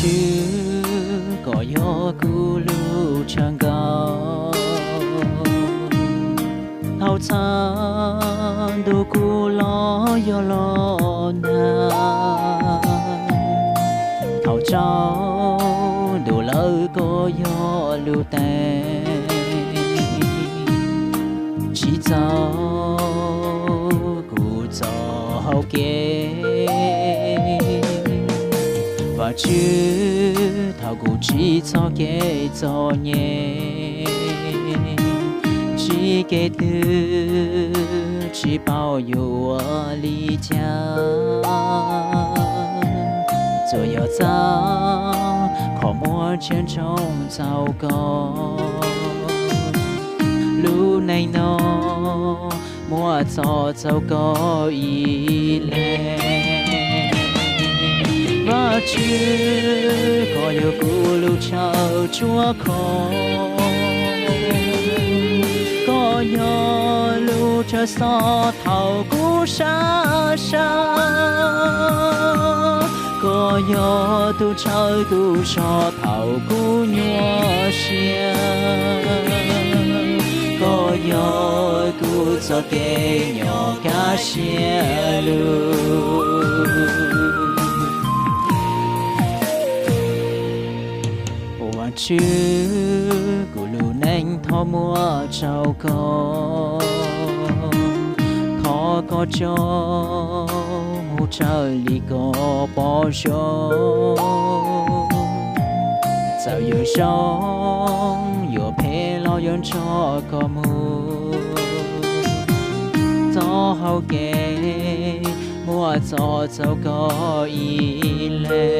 Tswv, koj yog kuv lub tshav nkaus, thaum txhab ntuj kuv los yog los nag, thaum tsaus ntuj lawm koj yog lub teev, tsis txaus kuv txoj hau kev. Vajtswv, thaum kuv tsim txoj kev txom nyem, tsis kev twg, tsis paub yuav ua li cas, tsuas yog txais qhov muag ntsia ntsoov txaus koj. Lub neej no muaj txoj txaus koj ib leeg. Vajtswv, koj yog kuv lub tshav tsuab kho, koj yog lub tshav xov thaum kuv sab sab, koj yog tus ntshaw tus so thaum kuv nyuaj siab, koj yog kuv txoj kev nyob kaj siab lug. Vajtswv, kuv lub neej thov muab rau koj, thov koj tso mus raws li koj pom zoo. Txawm yuav zoo yuav phem los yuav nrog koj mus, txoj hau kev muaj txoj txaus koj ib leeg.